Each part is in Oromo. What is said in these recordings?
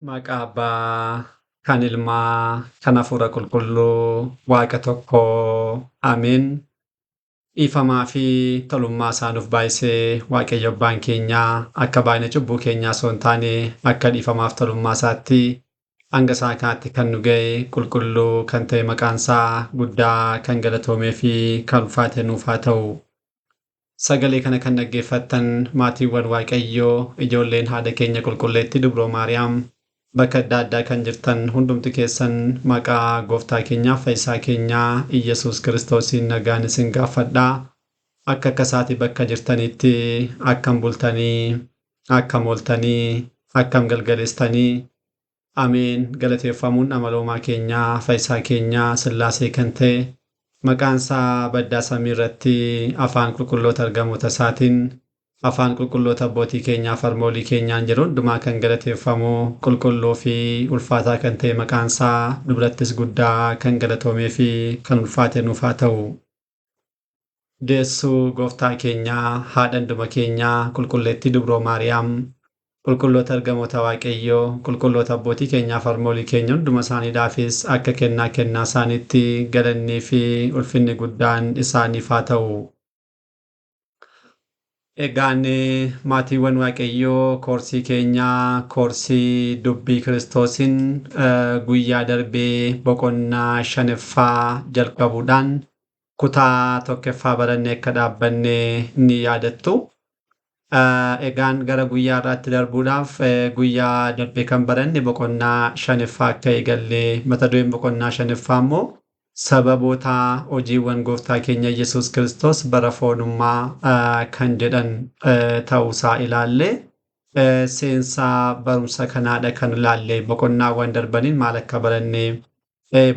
Maqaa Abbaa, kan Ilmaa, kan Hafuura Qulqulluu, Waaqa tokkoo. Ameen. Dhiifamaa fi tolummaa isaa nuuf baay'isee Waaqayyo Abbaan keenyaa akka baay'ina cubbuu keenyaa osoo hin taane akka dhiifamaaf tolummaa isaatti hanga isaa kanaatti kan nu ga'e qulqulluu kan ta'e maqaan isaa guddaa kan galatoomee fi kan ulfaate nuuf haa ta'u. Sagalee kana kan dhaggeeffattan maatiiwwan Waaqayyoo, ijoolleen haadha keenya qulqulleettii Dubroo Maariyaam bakka adda addaa kan jirtan hundumti keessan maqaa gooftaa keenyaa fayyisaa keenyaa Iyyasuus Kiristoosiin nagaan isin gaafadhaa. Akka akka isaatii bakka jirtanitti akkam bultanii, akkam ooltanii, akkam galgaleessitanii. Ameen. Galateeffamuun amaloomaa keenyaa fayyisaa keenyaa Sillaasee kan ta'e maqaan isaa baddaa samii irratti afaan qulqulloota ergamoota isaatiin afaan qulqulloota abbootii keenyaa fi harmoolii keenyaan jiru hundumaa kan galateeffamu qulqulluu fi ulfaataa kan ta'e maqaan isaa nu birattis guddaa kan galatoomee fi kan ulfaate nuuf haa ta'u. Deessuu gooftaa keenyaa haadha hunduma keenyaa qulqulleettii Dubroo Maariyaam qulqulloota ergamoota Waaqayyoo qulqulloota abbootii keenyaa fi harmoolii keenya hunduma isaaniidhaafis akka kennaa kennaa isaaniitti galannii fi ulfinni guddaan isaaniif haa ta'u. Egaan maatiiwwan Waaqayyoo koorsii keenyaa koorsii dubbii Kiristoosiin guyyaa darbee boqonnaa shanaffaa jalqabuudhaan kutaa tokkoffaa barannee akka dhaabbanne ni yaadattu. Egaan gara guyyaa irraatti darbuudhaaf guyyaa darbee kan baranne boqonnaa shanaffaa akka eegallee mata dureen boqonnaa shanaffaa immoo sababoota hojiiwwan gooftaa keenya Yesuus Kiristoos bara foonummaa kan jedhan ta'uusaa ilaalle seensa barumsa kanaadha kan ilaalle boqonnaawwan darbaniin maal akka baranne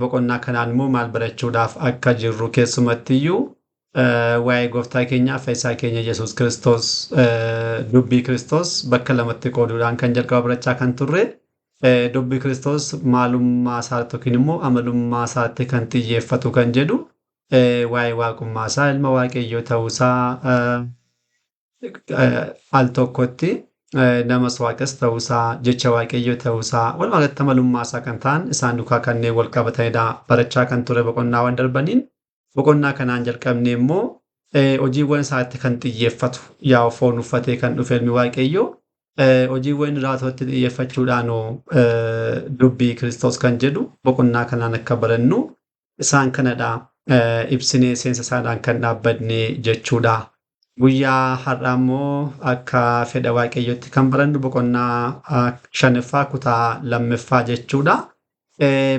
boqonnaa kanaan immoo maal barachuudhaaf akka jirru keessumattiyyuu waa'ee gooftaa keenyaa fayyisaa keenya Yesuus Kiristoos dubbii Kiristoos bakka lamatti qooduudhaan kan jalqaba barachaa kan turre dubbii Kiristoos maalummaa isaatti yookiin immoo amalummaa isaatti kan xiyyeeffatu kan jedhu waa'ee waaqummaa isaa ilma waaqayyoo ta'uusaa al tokkotti namas waaqas ta'uusaa jecha waaqayyoo ta'uusaa walumaa galatti amalummaa isaa kan ta'an isaan duukaa kanneen wal qabatanidha barachaa kan ture boqonnaawwan darbaniin. Boqonnaa kanaan jalqabne immoo hojiiwwan isaatti kan xiyyeeffatu yaa foon uffatee kan dhufe ilmi waaqayyoo hojiiwwan raatootti xiyyeeffachuudhaan dubbii Kiristoos kan jedhu boqonnaa kanaan akka barannu isaan kanadha ibsinee seensa isaadhaan kan dhaabbanne jechuudha. Guyyaa har'aa immoo akka fedha waaqayyootti kan barannu boqonnaa shanaffaa kutaa lammaffaa jechuudha.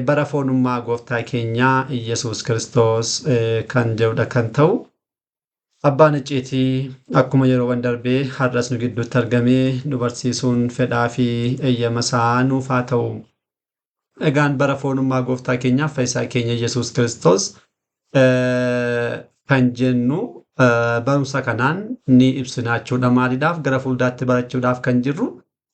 Bara foonummaa gooftaa keenyaa Iyyasuus Kiristoos kan jedhudha kan ta'u. Abbaan icciitii akkuma yeroowwan darbee har'as nu gidduutti argamee nu barsiisuun fedhaa fi eeyyama isaa nuuf haa ta'u. Egaan bara foonummaa gooftaa keenyaa fayyisaa keenya Iyyasuus Kiristoos kan jennu barumsa kanaan ni ibsina jechuudha. Maaliidhaaf gara fuuldaatti barachuudhaaf kan jirru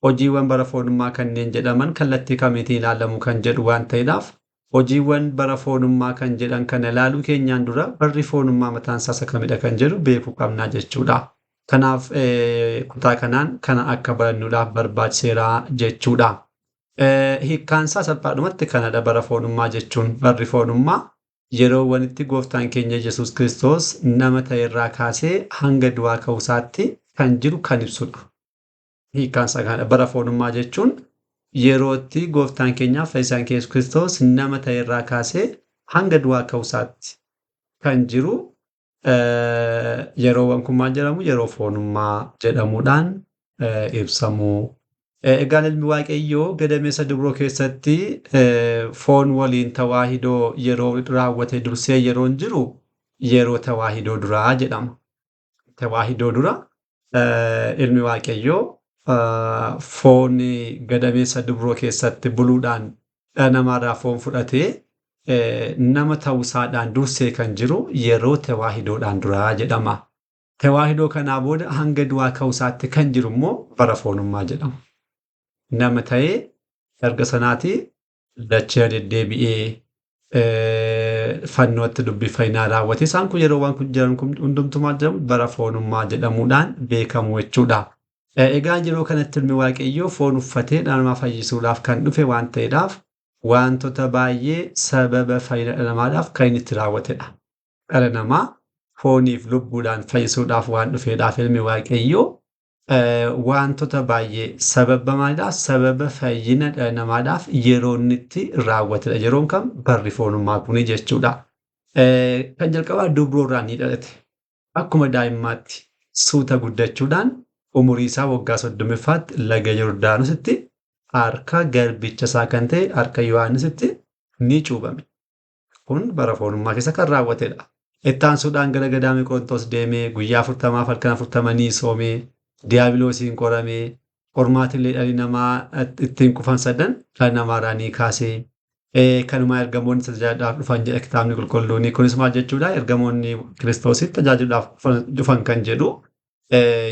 hojiiwwan bara foonummaa kanneen jedhaman kallattii kamiitiin ilaalamu kan jedhu waan ta'eedhaaf hojiiwwan bara foonummaa kan jedhan kana ilaaluu keenyaan dura barri foonummaa mataan isaa isa kamidha kan jedhu beekuu qabnaa jechuudha. Kanaaf kutaa kanaan kana akka barannuudhaaf barbaachiseera jechuudha. Hiikkaan isaa salphaadhumatti kanadha bara foonummaa jechuun barri foonummaa yeroowwan itti gooftaan keenya Yesuus Kiristoos nama ta'e irraa kaasee hanga du'aa ka'uusaatti kan jiru kan ibsudha. Hiikkaan isaa kanadha. Bara foonummaa jechuun yerootti gooftaan keenya fayyisaan keenya Yesuus Kiristoos nama ta'e irraa kaasee hanga du'aa ka'uusaatti kan jiru yeroowwan kun maal jedhamu yeroo foonummaa jedhamuudhaan ibsamu. Egaan ilmi waaqayyoo gadameessa dubroo keessatti foon waliin tawaahidoo yeroo raawwate dursee yeroon jiru yeroo tawaahidoo duraa jedhama. Tawaahidoo dura ilmi waaqayyoo foon gadameessa dubroo keessatti buluudhaan dhala namaarraa foon fudhatee nama ta'uusaadhaan dursee kan jiru yeroo tawaahidoodhaan duraa jedhama. Tawaahidoo kanaa booda hanga du'aa ka'uusaatti kan jiru immoo bara foonummaa jedhama. Nama ta'ee erga sanaatii dachee deddeebi'ee fannootti dubbii fayyinaa raawwate. Isaan kun yeroowwan kun jiran kun hundumtuu maal jedhamu bara foonummaa jedhamuudhaan beekamu jechuudha. Egaa yeroo kanatti ilmi Waaqayyoo foon uffatee dhala namaa fayyisuudhaaf kan dhufe waan ta'eedhaaf wantoota baay'ee sababa fayyina dhala namaadhaaf kan inni itti raawwatedha. Dhala namaa fooniif lubbuudhaan fayyisuudhaaf waan dhufeedhaaf ilmi Waaqayyoo wantoota baay'ee sababa maalidhaaf? Sababa fayyina dhala namaadhaaf yeroo inni itti raawwatedha. Yeroon kam? Barri foonummaa kuni jechuudha. Kan jalqabaa dubroorraa ni dhalate. Akkuma daa'immaatti suuta guddachuudhaan umurii isaa waggaa 30ffaatti laga Yordaanositti harka garbicha isaa kan ta'e harka Yohaannisitti ni cuuphame. Kun bara foonummaa keessa kan raawwatedha. Itti aansuudhaan gara gadaamii Qorontos deemee guyyaa 40 halkan 40 ni soomee diiyaabiloosiin qoramee qormaatilee dhalli namaa ittiin kufan sadan dhala namaarraa ni kaasee kanumaa ergamoonni tajaajiluudhaaf dhufan jedha kitaabni qulqulluun. Kunis maal jechuudha? Ergamoonni Kiristoositti tajaajiluudhaaf dhufan kan jedhu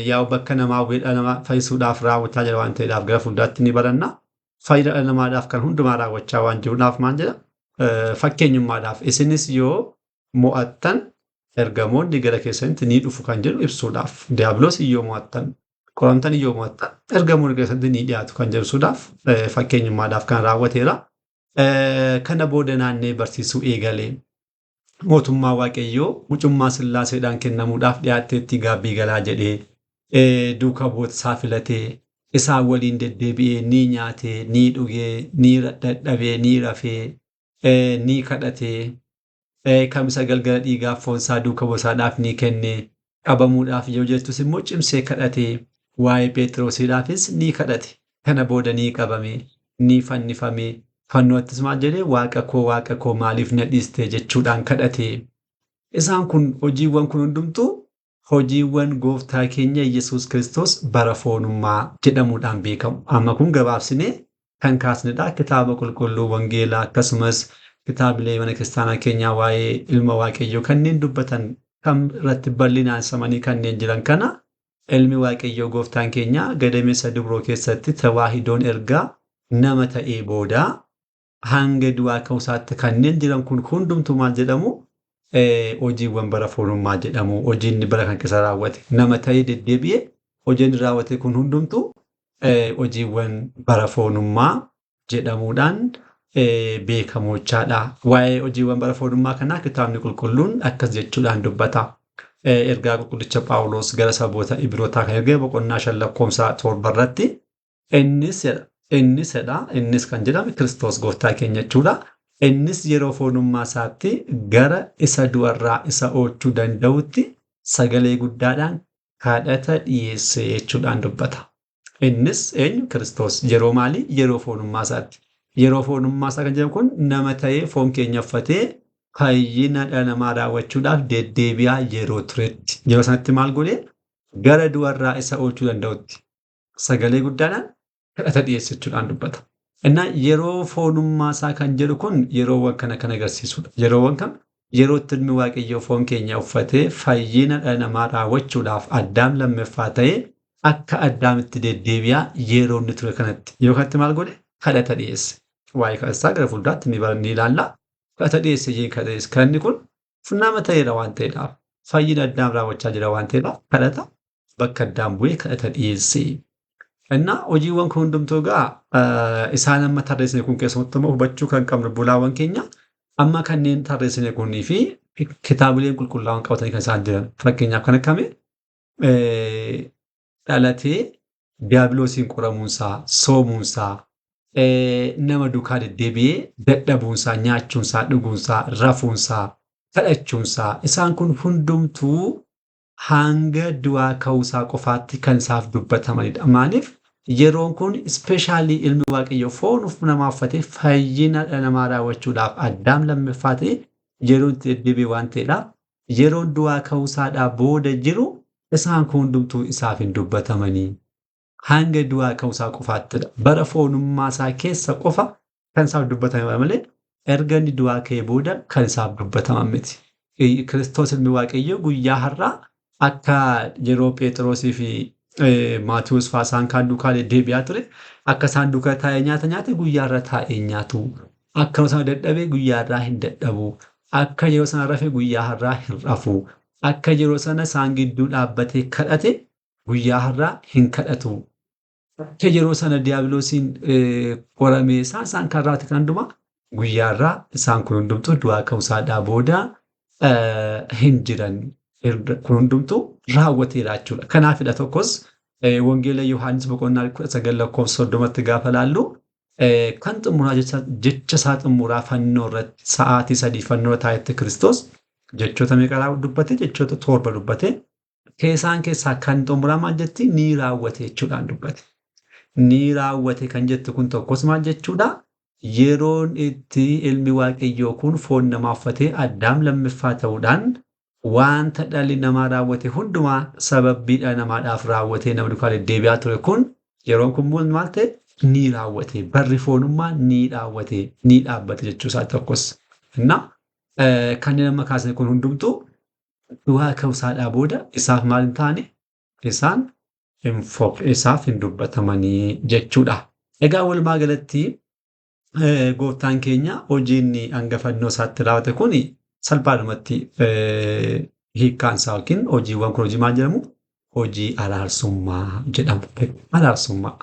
yaa'u bakka namaa dhala namaa fayyisuudhaaf raawwachaa jira waan ta'eedhaaf gara fuulduraatti ni baranna. Fayyina dhala namaadhaaf kan hundumaa raawwachaa waan jiruudhaaf maal jedha? Fakkeenyummaadhaaf isinis yoo mo'attan ergamoonni gara keessanitti ni dhufu kan jedhu ibsuudhaaf. Diiyaabiloos yoo mo'attan, qoramtan yoo mo'attan ergamoonni gara keessanitti ni dhiyaatu kan jedhu ibsuudhaaf fakkeenyummaadhaaf kan raawwateera. Kana booda naannee barsiisuu eegalee mootummaa Waaqayyoo mucummaa Sillaaseedhaan kennamuudhaaf dhiyaatteetti gaabbii galaa jedhee duuka bu'oota isaa filatee isaan waliin deddeebi'ee ni nyaatee, ni dhugee, ni dadhabee, ni rafee, ni kadhatee, kamisa galgala dhiigaaf foonsaa duuka bu'ootasaadhaaf ni kenne, qabamuudhaaf yoo jettus immoo cimsee kadhatee waa'ee Phexrosiidhaafis ni kadhate. Kana booda ni qabame, ni fannifame. Fannoottis maal jedhee? Waaqa koo, Waaqa koo maaliif na dhiiste jechuudhaan kadhate. Isaan kun hojiiwwan kun hundumtuu hojiiwwan gooftaa keenya Yesuus Kiristoos bara foonummaa jedhamuudhaan beekamu. Amma kun gabaabsinee kan kaasnedha. Kitaaba qulqulluu Wangeelaa akkasumas kitaabilee mana kiristaanaa keenyaa waa'ee ilma Waaqayyoo kanneen dubbatan kan irratti bal'inaan samanii kanneen jiran kana ilmi Waaqayyoo gooftaan keenya gadameessa dubroo keessatti tawaahidoon ergaa nama ta'ee booda hanga du'aa ka'uusaatti kanneen jiran kun hundumtuu maal jedhamu? Hojiiwwan bara foonummaa jedhamu. Hojiin bara kan keessa raawwate nama ta'ee deddeebi'ee hojiin raawwate kun hundumtuu hojiiwwan bara foonummaa jedhamuudhaan beekamochaadha. Waa'ee hojiiwwan bara foonummaa kanaa kitaabni qulqulluun akkas jechuudhaan dubbata. Ergaa qulqullicha Phaawulos gara saboota Ibrootaa kan ergee boqonnaa 5 lakkoofsa 7 irratti innis jedha, innis kan jedhame Kiristoos gooftaa keenya jechuudha. Innis yeroo foonummaa isaatti gara isa du'arraa isa oolchuu danda'utti sagalee guddaadhaan kadhata dhiyeesse jechuudhaan dubbata. Innis eenyu? Kiristoos. Yeroo maalii? Yeroo foonummaa isaatti. Yeroo foonummaa isaa kan jedhamu kun nama ta'ee foon keenya uffatee fayyina dhala namaa raawwachuudhaaf deddeebi'aa yeroo turetti. Yeroo sanatti maal godhee? Gara du'arraa isa oolchuu danda'utti sagalee guddaadhaan kadhata dhiyeesse jechuudhaan dubbata. Innaa yeroo foonummaa isaa kan jedhu kun yeroowwan kana kan agarsiisudha. Yeroowwan kam? Yeroo itti ilmi Waaqayyoo foon keenya uffatee fayyina dhala namaa raawwachuudhaaf addaam lammaffaa ta'ee akka addaamitti deddeebi'aa yeroo inni ture kanatti. Yeroo kanatti maal godhe? Kadhata dhiyeesse. Waa'ee kadhataa gara fuulduraatti ni ilaalla. Kadhata dhiyeesse jee kadhata dhiyeesse. Kadhanni kun nama ta'eera waan ta'eedhaaf, fayyina addaam raawwachaa jira waan ta'eedhaaf kadhata bakka addaam bu'ee kadhata dhiyeesse. Innaa hojiiwwan kun hundumtuu egaa isaan amma tarreessine kun keessumattuu immoo hubachuu kan qabnu bulaawwan keenya amma kanneen tarreessine kunii fi kitaabileen qulqullaa'oon qabatanii kan isaan jiran. Fakkeenyaaf kan akkamii dhalatee diiyaabiloosiin qoramuunsaa, soomuunsaa, nama duukaa deddeebi'ee dadhabuunsaa, nyaachuunsaa, dhuguunsaa, rafuunsaa, kadhachuunsaa isaan kun hundumtuu hanga du'aa ka'uusaa qofaatti kan isaaf dubbatamanidha. Maaliif? Yeroon kun ispeeshaalii ilmi Waaqayyoo foon namaa uffatee fayyina dhala namaa raawwachuudhaaf addaam lammaffaa ta'e yeroo itti deddeebi'e waan ta'eedhaaf yeroon du'aa ka'uusaadhaa booda jiru isaan kun hundumtuu isaaf hin dubbatamanii. Hanga du'aa ka'uusaa qofaattidha. Bara foonummaa isaa keessa qofa kan isaaf dubbatame malee erga inni du'aa ka'ee booda kan isaaf dubbataman miti. Kiristoos ilmi Waaqayyoo guyyaa har'aa akka yeroo Phexrosii fi Maatiyuus fa'aa isaan kaan duukaa deddeebi'aa ture akka isaan duukaa taa'ee nyaata nyaate guyyaa irra taa'ee nyaatu. Akka yeroo sana dadhabe guyyaa irraa hin dadhabu. Akka yeroo sana rafe guyyaa har'aa hin rafu. Akka yeroo sana isaan gidduu dhaabbatee kadhate Guyyaa har'aa hin kadhatu. Akka yeroo sana diiyaabiloosiin qoramee isaan kan raawwate kan hundumaa guyyaa har'aa isaan kun hundumtuu du'aa ka'uusaadhaa booda hin jiran. Kun hundumtuu raawwateera jechuudha. Kanaafidha tokkos Wangeela Yohaannis boqonnaa 19 lakkoofsa 30tti gaafa laallu kan xumuraa jecha isaa xumuraa fannoo irratti sa'aatii 3 fannoo taa'etti Kiristoos jechoota meeqa dubbate? Jechoota 7 dubbate. Keessaan keessaa kan xumuraa maal jetti? Ni raawwate jechuudhaan dubbate. Ni raawwate kan jettu kun tokkos maal jechuudha? Yeroon itti ilmi Waaqayyoo kun foon namaa uffatee Addaam lammaffaa ta'uudhaan wanta dhalli namaa raawwate hundumaa sababii dhala namaadhaaf raawwatee nama duukaa deddeebi'aa ture kun yeroon kun maal ta'e? Ni raawwate. Barri foonummaa ni raawwate, ni dhaabbate jechuu isaa tokkos. Innaa kanneen amma kaasne kun hundumtuu du'aa ka'uusaadhaa booda isaaf maal hin taane? Isaan isaaf hin dubbatamanii jechuudha. Egaa walumaa galatti gooftaan keenya hojiin hanga fannoo isaatti raawwate kun salphaadhumatti hiikkaan isaa yookiin hojiiwwan kun hojii maal jedhamu? Hojii araarsummaa jedhamu. Araarsummaa.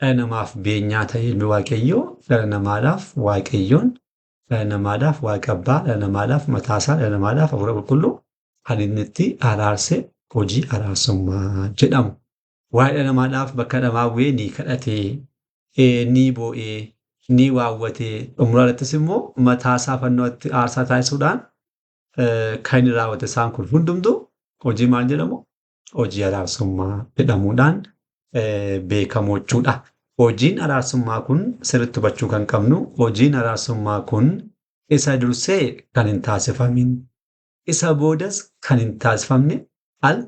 Dhala namaaf beenyaa ta'e ilmi Waaqayyoo dhala namaadhaaf Waaqayyoon, dhala namaadhaaf Waaqa Abbaa, dhala namaadhaaf Mataasaa, dhala namaadhaaf Hafuura Qulqulluu kan inni itti araarse hojii araarsummaa jedhamu. Waa'ee dhala namaadhaaf bakka namaa bu'ee ni kadhatee, ni boo'ee, ni waawwatee, xumura irrattis immoo mataasaa fannootti aarsaa taasisuudhaan kan inni raawwate isaan kun hundumtuu hojii maal jedhamu? Hojii araarsummaa jedhamuudhaan beekamu jechuudha. Hojiin araarsummaa kun sirriitti hubachuu kan qabnu, hojiin araarsummaa kun isa dursee kan hin taasifamin, isa boodas kan hin taasifamne al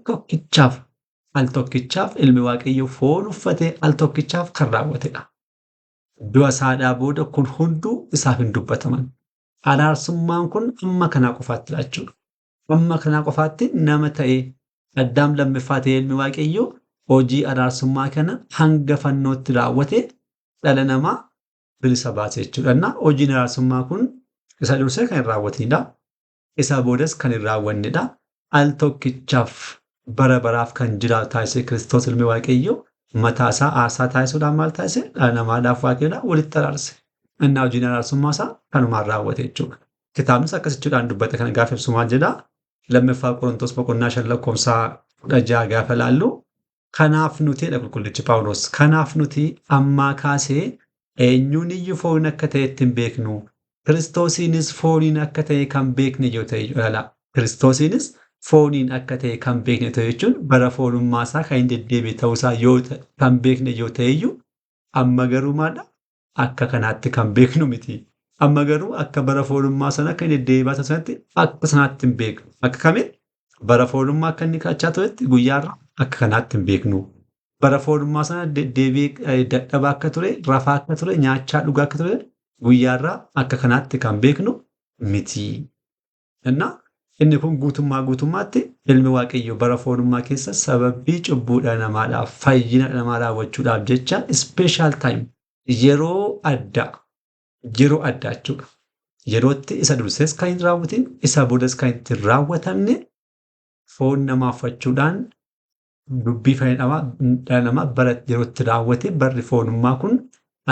tokkichaaf ilmi Waaqayyoo foon uffatee al tokkichaaf kan raawwatedha. Du'a isaadhaa booda kun hunduu isaaf hin dubbataman. Araarsummaan kun amma kanaa qofaatti jechuudha. Amma kanaa qofaatti nama ta'ee Addaam lammaffaa ta'ee ilmi Waaqayyoo hojii araarsummaa kana hanga fannootti raawwate dhala namaa bilisa baase jechuudha. Innaa hojiin araarsummaa kun isa dursee kan hin raawwatinidha. Isa boodas kan hin raawwannedha. Al tokkichaaf bara baraaf kan jiraatu taasise Kiristoos ilmi Waaqayyoo mataasaa aarsaa taasisuudhaan maal taasise? Dhala namaadhaaf Waaqayyoodhaan walitti araarse. Innaa hojiin araarsummaa isaa kanumaan raawwate jechuudha. Kitaabnis akkas jechuudhaan dubbata kana gaafa ibsu maal jedhaa? Lammaffaa Qorontos boqonnaa 5 lakkoofsa 16 gaafa laallu kanaaf nuti jedha qulqullichi Phaawulos. Kanaaf nuti ammaa kaasee eenyuun iyyuu fooniin akka ta'etti hin beeknu. Kiristoosiinis fooniin akka ta'e kan beekne yoo ta'e ilaala. Kiristoosiinis fooniin akka ta'e kan beekne ta'e jechuun bara foonummaa isaa kan hin deddeebi'e ta'uusaa yoo kan beekne yoo ta'e iyyuu amma garuu maadha? Akka kanaatti kan beeknu miti. Amma garuu akka bara foonummaa sana akka hin deddeebi'aa ta'e sanatti akka sanaatti hin beeknu. Akka kamiin? Bara foonummaa akka inni kadhachaa turetti guyyaarra akka kanaatti hin beeknu. Bara foonummaa sana deddeebi'ee dadhabaa akka ture, rafaa akka ture, nyaachaa dhugaa akka ture guyyaarraa akka kanaatti kan beeknu miti. Innaa inni kun guutummaa guutummaatti ilmi Waaqayyoo bara foonummaa keessa sababii cubbuu dhala namaadhaaf fayyina dhala namaa raawwachuudhaaf jecha special time yeroo addaa jechuudha. Yerootti isa dursees kan hin raawwatin, isa boodas kan hin raawwatamne foon namaa uffachuudhaan dubbii fayyina dhala namaa bara yerootti raawwate barri foonummaa kun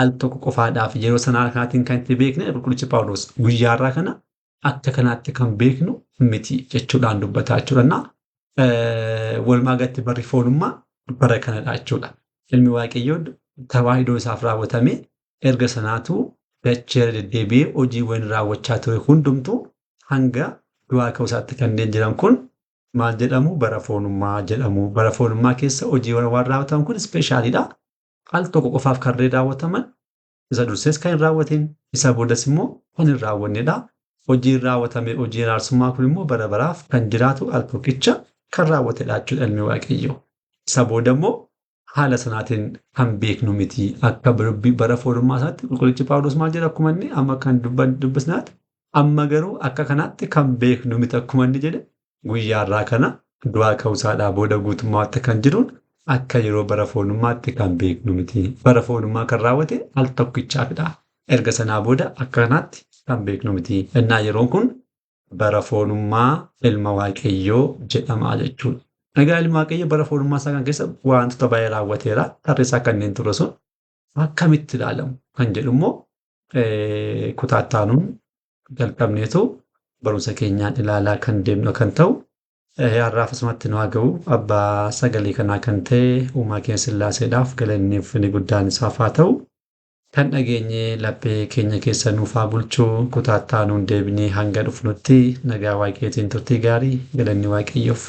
al tokko qofaadhaaf yeroo sanaa kanaatiin kan itti beekne qulqullichi Phaawulos guyyaarraa kana akka kanaatti kan beeknu miti jechuudhaan dubbataa jechuudha. Innaa walumaa galatti barri foonummaa bara kanadha jechuudha. Ilmi Waaqayyoo tawaahidoo isaaf raawwatame erga sanaatu dachee deddeebi'ee hojiiwwan raawwachaa ture hundumtuu hanga du'aa ka'uusaatti kanneen jiran kun maal jedhamu? Bara foonummaa jedhamu. Bara foonummaa keessa hojiiwwan waan raawwataman kun ispeeshaalidha. Al tokko qofaaf kanneen raawwataman isa dursees kan hin raawwatin, isa boodas immoo kan hin raawwannedha. Hojiin raawwatame hojiin araarsummaa kun immoo bara baraaf kan jiraatu al tokkicha kan raawwatedha jechuudha ilmi Waaqayyoo. Isa booda immoo haala sanaatiin kan beeknu miti. Akka bara foonummaa isaatti qulqullichi Phaawulos maal jedha akkuma inni amma kan dubbisnaatti amma garuu akka kanaatti kan beeknu miti akkuma inni jedhe guyyaarraa kana du'aa ka'uusaadhaa booda guutummaatti kan jiruun akka yeroo bara foonummaatti kan beeknu miti. Bara foonummaa kan raawwate al tokkichaafidha. Erga sanaa booda akka kanaatti kan beeknu miti. Innaa yeroon kun bara foonummaa ilma Waaqayyoo jedhama jechuudha. Egaa ilmi Waaqayyoo bara foonummaa isaa kan keessa wantoota baay'ee raawwateera. Tarreessaa kanneen ture sun akkamitti ilaalamu kan jedhu immoo kutaa itti aanuun jalqabneetu barumsa keenyaan ilaalaa kan deemnu kan ta'u har'aaf asumatti nu haa ga'u. Abbaa sagalee kanaa kan ta'e uumaa keenya Sillaaseedhaaf galanni ulfinni guddaan isaaf haa ta'u. Kan dhageenye laphee keenya keessa nuuf haa bulchuu. Kutaa itti aanuun deebinee hanga dhufnutti nagaa Waaqayyootiin turtii gaarii, galanni Waaqayyoof.